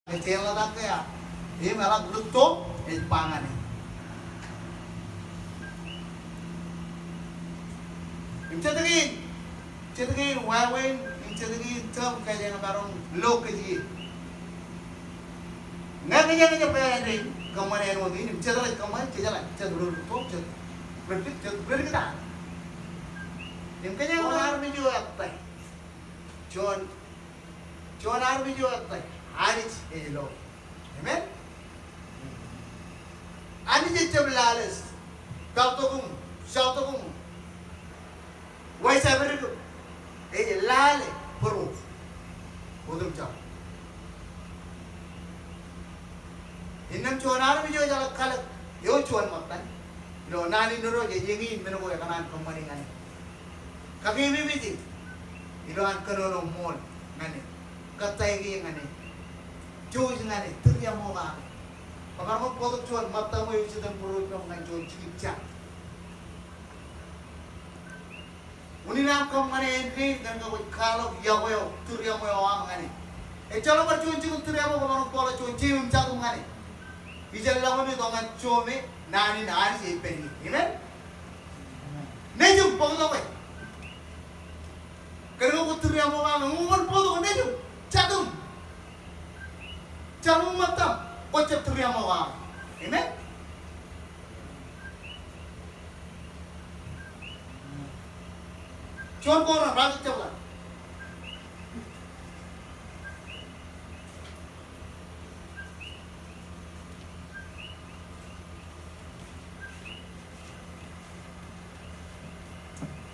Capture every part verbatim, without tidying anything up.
Ej jeḷā ḷọk ke ear, im eḷak rūtto ej ba ñan e. Im jet kein, jet kein wāween, im jet kein term kōjeañ maroñ lo kōj ie. Ñe kōjeañ ej pād āindein, kōṃṃane āinwōt in, im jet rej kōṃṃane, jet rej, jet rūtto, jet rej, jet rej kōtaan. Im kōjeañ armej eo ettā. Juon, juon armej eo ettā. Anij ej lo. Amen. Anij ejjab lale, pāltok im, sāltok im, wāween eo ej pād ilo, ej lale bōro otemjej. Innām juon armej eo ejeḷā kalōk eo juon ṃōttan. Ilo naan in Irooj ej eñin men ko ekōṇaan kōṃṃani ñan e. Kakeememej e ilo an kōnono ṃool ñan e, kōttāik e ñan e, jouj ñan e, tūriaṃokake. Kwōmaroñ bōktok juon ṃōttan eo ej jitōn būruōj eo ñan juon jikijjak. Unin aṃ kōṃṃane āindein kōn ke kwōj kwaḷọk yokwe eo, tūriaṃo eo aṃ ñan e. Ejjeḷọk bar juon jikin tūriaṃo, kwōmaroñ bōkḷọk juon jeiū im jatūṃ ñan e. Ijellọkuṃ itok ñan jome, naan in Anij ej ippān e. Amen. Nejūṃ, bōktok e. Kōn ke kwōj tūriaṃokake, ñe kwōmaroñ bōktok nejūṃ, jatūṃ, jatūṃ ṃōttam, kwōj jab tūriaṃokake. Amen. Juon Korint, ralitōk jebta.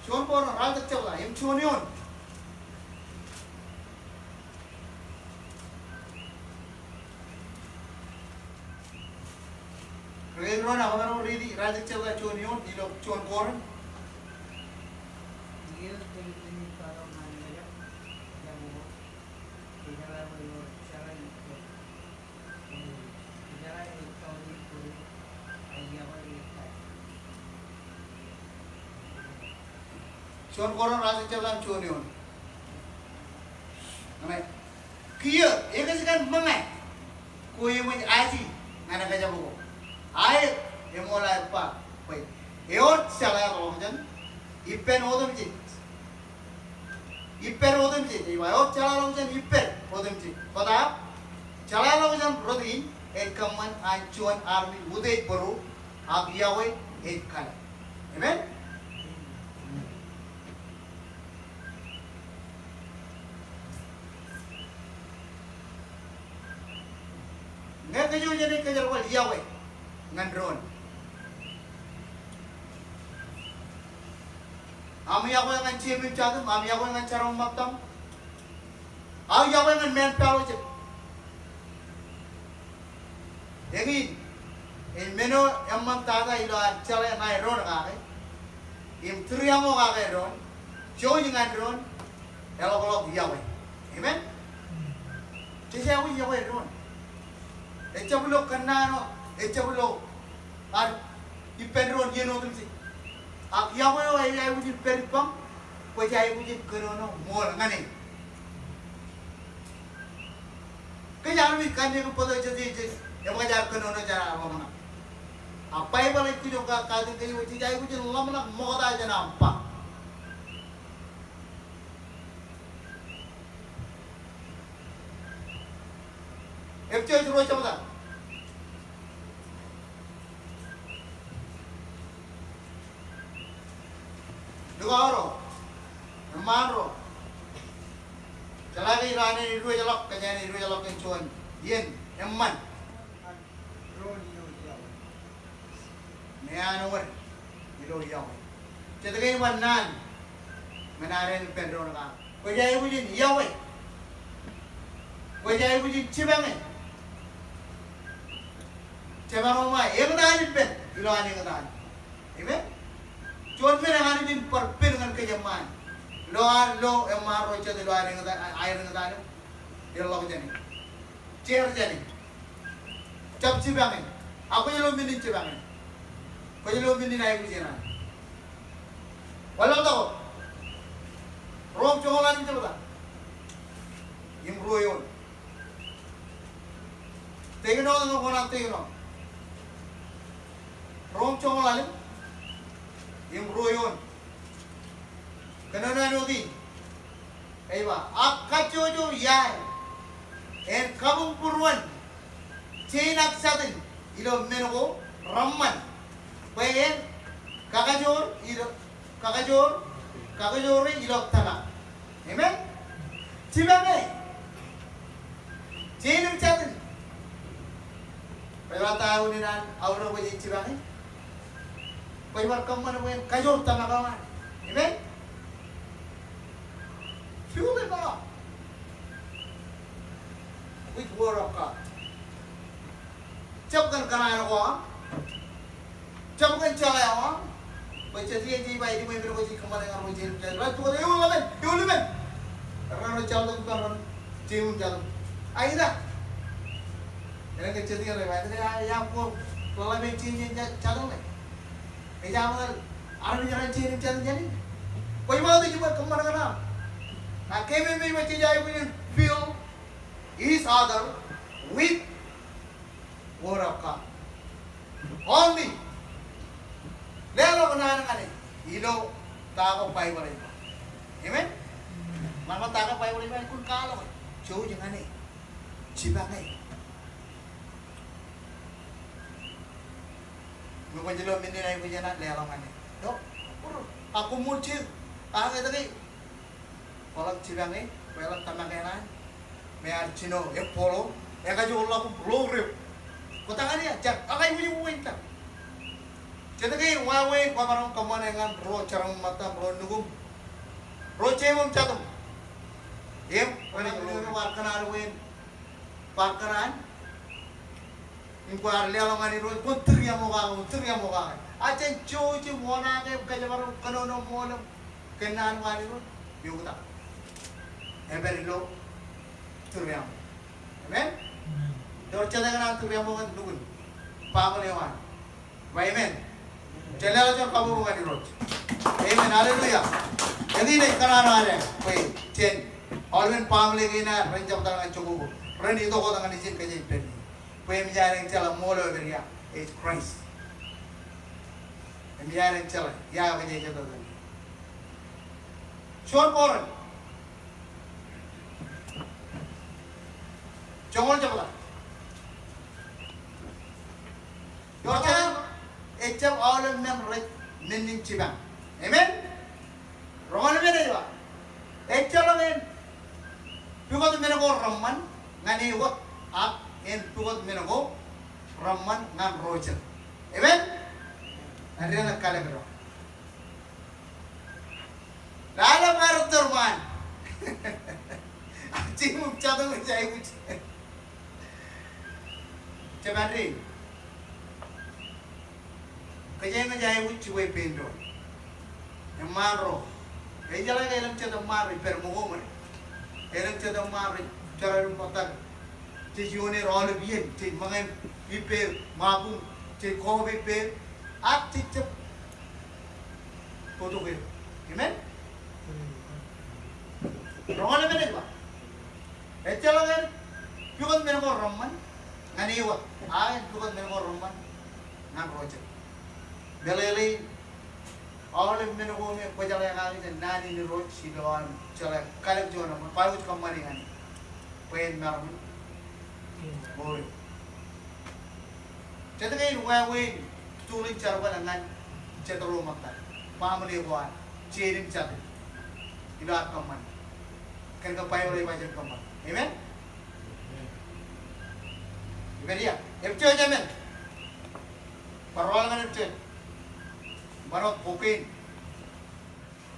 Juon Korint, ralitōk jebta, im juon eoon. Ri-Irooj, kwōmaroñ riiti ralitōk jebta juon eoon ilo juon Korint. Juon Korint ralitōk jebta juon eoon. Amen. Kiiō, ekōjkan ṃōñā ko eṃōj aji ñan kōjām ko. Aet, eṃool aer ba bwe ewōr jeḷāḷọkjeṇ ippān otemjej. Ippān otemjej, ewōr jeḷāḷọkjeṇ ippān otemjej. Bōtaab, jeḷāḷọkjeṇ rot in ej kōṃṃan an juon armej utiej bōro, ak yokwe ej kalōk. Amen. Ñe kōj eo jenaaj kōjerbal yokwe ñan doon, aṃ yokwe ñan jeiū im jatūṃ, aṃ yokwe ñan jeraṃ ṃōttam, aō yokwe ñan manpower eo jet. Eñin ej men eo eṃṃan tata ilo ad jeḷā ṇae doon kake im tūriaṃokake doon, jouj ñan doon, eḷapḷọk yokwe. Amen. Jej aikuj yokwe doon. Ejjab ilo kōnnaan eo, ejjab ilo ad ippān doon iien otemjej. Ak yokwe eo ej aikuj in pād ippaṃ, kwōj aikuj in kōnono ṃool ñan e. Kōj armej kanniōk im bōktok jet eo jej, eṃōj ad kōnono jān ad ḷōmṇak. Ak Baibōḷ ej kajjioñ ka, katakin kōj eo jej aikuj in ḷōmṇak ṃokta jān aṃ ba. Epesōs ruo jebta. Likao ro, eṃṃaan ro. Jeḷā ke ilo an enaaj diwōjḷọk, kōj enaaj diwōjḷọk kōn juon iien eṃṃan. Ñe an wōr ilo yokwe. Jet kein bar naan ñan ad ippān doon kake. Kwōj aikuj in yokwe. Kwōj aikuj in jipañe. Jemaroñ ba eñtaan ippān ilo an eñtaan. Amen. Juon men eo Anij en bar pen ñan kōj eṃṃaan. Lo ad, lo eṃṃaan ro jet ilo an eñtaan, aer eñtaan. Eḷḷọk jāne. Jeor jāne. Jab jipañe. Ak kwōj lo men in jipañe. Kwōj lo men in aikuj in an. Wanlaḷtak wōt. Rom joñoul ad im jebta im ruo eoon. Take note, take note. Rom joñoul ḷalem im ruo eoon. Kōnono āinwōt in. Ej ba, ak kajjojo iaer en kabuñbūruon jein ak jatin ilo men ko reṃṃan, bwe en kakajoor ilo, kakajoor, kakajoore ilo tōmak. Amen. Jipañe jein im jatin. Bwe bar ta unin an aorōk bwe jen jipañe? Bwe bar kōṃṃan bwe en kajoor tōmak eo an. Amen. Fill them up with word of God. Jab kōn kōṇaan ko aṃ. Jab kōn jeḷā eo aṃ. Bwe jet iien jej ba ejiṃwe men ko jej kōṃṃane ñan ro jein im jatin, rej pukot ewi ḷōmān, ewi ḷōmān. Ren ro jaltok im ren jein im jatin. Aita. Ren ke jet iien rej ba, aita, ia, ia, ko ḷōḷḷap e jein im jatin ṇe. Ej aṃ etal armej ro jein im jatin jāne. Kwōj ba wōt ejiṃwe kōṃṃan kōṇaan. Ak keememej bwe jej aikuj in fill each other with word of God. Only. Leḷọk naan ñan e ilo ta ko Baibōḷ ej ba. Amen. Ṃōṇōṇō ta ko Baibōḷ ej ba, kwōn kwaḷọk e. Jouj ñan e. Jipañe. Ñe kwōj lo men in aikuj enaaj leḷọk ñan e. Eo, ak koṃṃool jikin. Ak etke? Kwōḷak jipañe, kwōḷak tōmak eṇ an. Im ear jino, ebooḷo, ekajoor ḷọk im ḷoor eok. Kwōj ta ñan e, jar, ak aikuj in uwaak jar. Jet ke in wāween, kwōmaroñ kōṃṃane ñan ro jerọm ṃōttan, ro nukuṃ, ro jeṃ im jatim. Im, ren ilo bar kōṇaan wāween. Bar kōṇaan. Im kwaar leḷọk ñan Irooj, kwōn tūriaṃokake, kwōn tūriaṃokake. A jen jouj im onaake im kōjparok kōnono ṃool im kōnnaan ko an Irooj, eoktak. Epād ilo tūriaṃo. Amen? Ewōr jet kōṇaan tūriaṃo ñan lukkuun baaṃle eo an. Ba amen. Jen leḷọk juon kabbokbok ñan Irooj. Amen. Hallelujah. Eñin ej kōṇaan eo ad bwe jen aolepen baaṃle kein ad ren jab etal ñan jokwe ko. Ren itok wōt ñan ijin kōj ej pād ie. Bwe emōj ad eñjeḷā ṃool eo epād ia, ej Christ. Emōj ad eñjeḷā ia eo kōj ej etal. Juon Korint. Joñoul jebta. Ewōr jet, ejjab aolep men rej men in jipañ. Amen? Roñoul emān ej ba, ejjeḷọk en pukot men ko reṃṃan ñan e wōt, ak en pukot men ko reṃṃan ñan ro jet. Amen? Āindein kalōk eo. Lale bar tōl ṃaan. Jeṃ im jatūṃ ej aikuj. Jepande. Kōjeañ ej aikuj jibwe pein doon. Eṃṃaan ro. Ejeḷā ke elōñ jet eṃṃaan rej pād ṃōko ṃōn. Elōñ jet eṃṃaan rej jerọwiwi ṃōttan. Jej ioon er aolep iien, jej ṃōñā im ippāer, ṃabuñ, jej koob ippāer. Ak jej jab bōktok er. Amen? Roñoul emān ej ba, ejjeḷọk en pukot men ko reṃṃan ñan e wōt, ak en pukot men ko reṃṃan ñan ro jet. Meḷeḷe in, aolep men ko me kwōjeḷā kake jān naan in Irooj ilo an jeḷā kalōk juon eṃṃan, kwaar wōj kōṃṃane ñan e. Bwe en maroñ in mour eok. Jet kein wāween tuḷ in jerbal ñan jet ro ṃōttan, baaṃle ko ad, jein im jatin. Ilo ad kōṃṃan. Kōn ke Baibōḷ ej ba jen kōṃṃan. Amen? Amen ia? Epjej amen. Bar waḷọk ñan epjej. Ṃanit bok kein.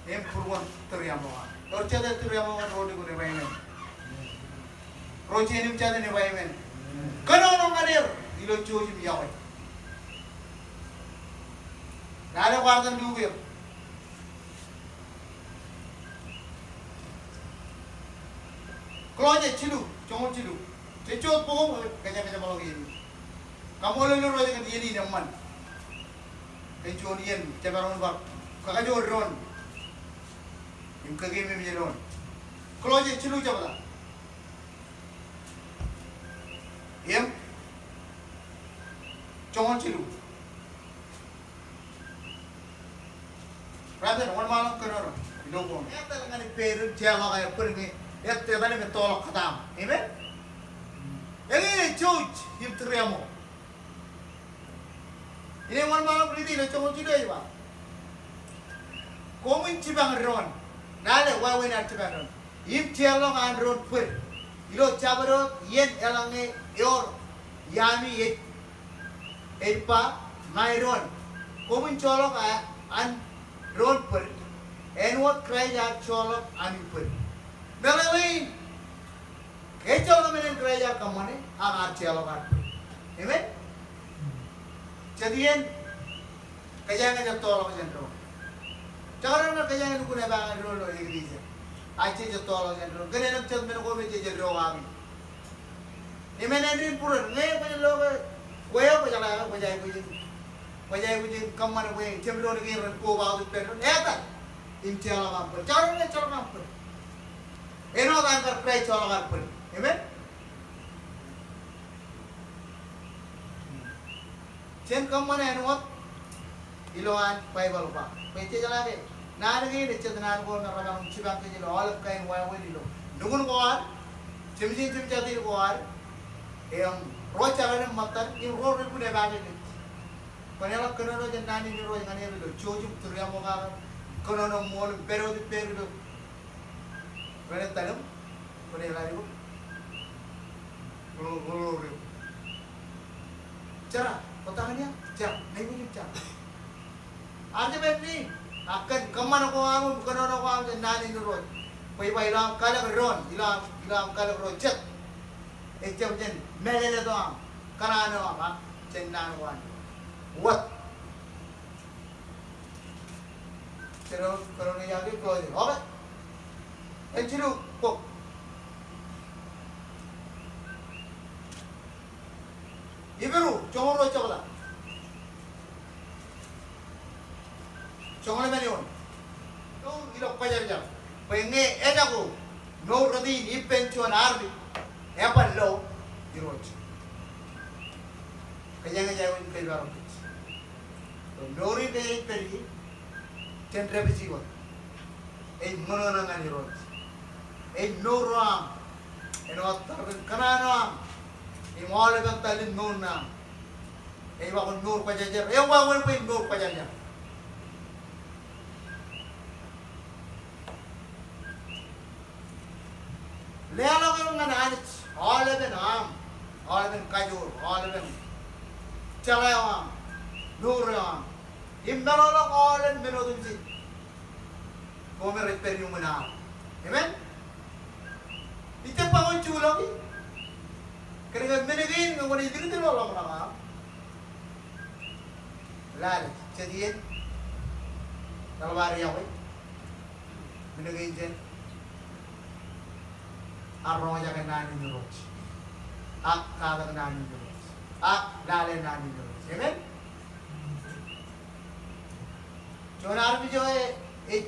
Im būruon tūriaṃokake. Ewōr jet ej tūriaṃokake ñan ro lukkuun, eba amen. Ro jein im jatin, eba amen. Kōnono ñan er ilo jouj im yokwe. Lale kwaar itōn lukkuun. Kolosse jilu, joñoul jilu. Jej jot bok eo, kōjepejepḷọk iien in. Kaṃṃoolol Irooj kōn iien in eṃṃan. Kōn juon iien jemaroñ in bar kakajoor doon im kakeememej doon. Kolosse jilu jebta. Im Joñoul jilu. Raar wōnṃaanḷọk kōnono ilo koṃ. Etal ñan ippān doon, jeorḷọk aer bōd ñe etal im ettoḷọk kōtaan. Amen. Eñin ej jouj im tūriaṃo. Inaaj wōnṃaanḷọk riiti ilo joñoul jilu ej ba, koṃwin jipañ doon, lale wāween ad jipañ doon, im jeorḷọk an doon bōd ilo jabdewōt iien eḷaññe ewōr iaami ej, ej ba, ṃae doon, koṃwin joḷọk a-, an doon bōd āinwōt Kraist ear joḷọk ami bōd. Meḷeḷein, ejjeḷọk men in Kraist ear kōṃṃane, ak ear jeorḷọk ad. Amen. Jet iien kōjeañ ej ettoḷọk jān doon. Jekdọọn ke kōjeañ lukkuun epaake doon ilo eklejia, ak jej ettoḷọk jān doon. Kōn eṇ im jet men ko me jej eddo kaki. Im eṇ āindein būren, ñe kwōj lo ke, kwōj aikuj, kwōj aikuj in, kwōj aikuj in kōṃṃan bwe jemdoon kein ren kobaut ippān doon. Etal im jeorḷọk aṃ bōd. Jekdọọn ke ejjeḷọk aṃ bōd, āinwōt an kar Kraist joḷọk ad bōd. Amen. Jen kōṃṃane āinwōt ilowaan Baibōḷ ba. Bwe jejeḷā ke naan kein ej jet naan ko me rej maroñ jipañ kōj ilo aolep kain wāween ilo nukun ko ad, jemjein jemjatin ko ad, im ro jeranin ṃōttan, im ro rej lukkuun epaake kōj. Kwōn eḷap kōnono jān naan in Irooj ñan er ilo jouj im tūriaṃokake, kōnono ṃool im pād wōt ippān doon. Kwōn etal im kwōn eḷap ilo, ilo, ilo, ilo. Jera, kwō ta ñan eō? Jera, ṇe ilo jera. Ak jab āindein, ak kōn kōṃṃan ko aṃ im kōnono ko aṃ jān naan in Irooj. Bwe ij ba ilo aṃ kalōk doon, ilo aṃ, ilo aṃ kalōk ro jet, ejjab jān mālōtlōt eo aṃ, kōṇaan eo aṃ, ak jān naan ko an. Wōt. Jino, kōnono iọkwe, close. Okay. Āinwōt jilu, kwō. Hibru, joñoul ruo jebta. Joñoul emān eoon. Ilo, ilo Kwōjarjar. Bwe ñe ejako mour rot in ippān juon armej, eban lo Irooj. Kōjeañ ej aikuj in kōjparok kōj. Mour in kōjeañ ej pād ie, jen dāpiji wōt. Ej ṃōṇōṇō ñan Irooj. Ej mour eo aṃ. Āinwōt tōl in kōṇaan eo aṃ im aolepen tōl in mour ṇe aṃ. Ej ba kwōn mour kwōjarjar. Ej ba kwōn, kwōn mour kwōjarjar. Leḷọk eok ñan Anij aolepen aṃ, aolepen kajoor, aolepen jeḷā eo aṃ, mour eo aṃ. Im meḷọkḷọk aolep men otemjej ko me rej pād iuṃwin aṃ. Amen. Ijjab ba kwōn juḷọki. Kōnke men kein ñe kwōnaaj likūt ilo ḷōmṇak eo aṃ, lale jet iien eḷap ad iọkwe. Men kein jen ar roñjake naan in Irooj, ak katak naan in Irooj, ak lale naan in Irooj. Amen. Juon armej eo ej,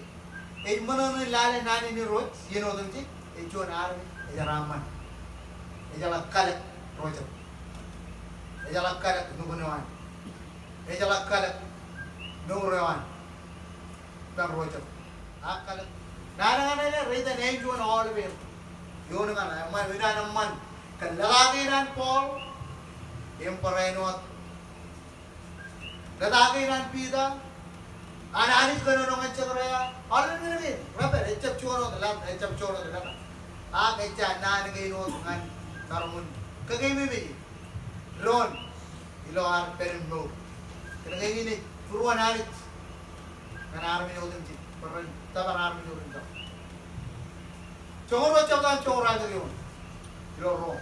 ej ṃōṇōṇō in lale naan in Irooj iien otemjej, ej juon armej ej jeraaṃṃan. Ejeḷā kalōk ro jet. Ejeḷā kalōk nukun eo an. Ejeḷā kalōk mour eo an ippān ro jet. Ak kalōk. Naan eo an ej rej itōn āinjuon aolepen. Ioon ñan eṃṃan, āinwōt an eṃṃan kōn lōta kein an Paul im barāinwōt lōta kein an Piter, an Anij kōnono ñan Zekaria, aolep men kein, rej pād, ejjab juon wōt lōta, ejjab juon wōt lōta. Ak ejja naan kein wōt ñan maroñ in kōkeememej doon ilo ad pād im mour. Kōnke eñin ej būruon Anij ñan armej otemjej, bwe ren tōpar armej otemjej. Joñoul ruo jebta, joñoul ruo jebta eoon. Ilo Rom.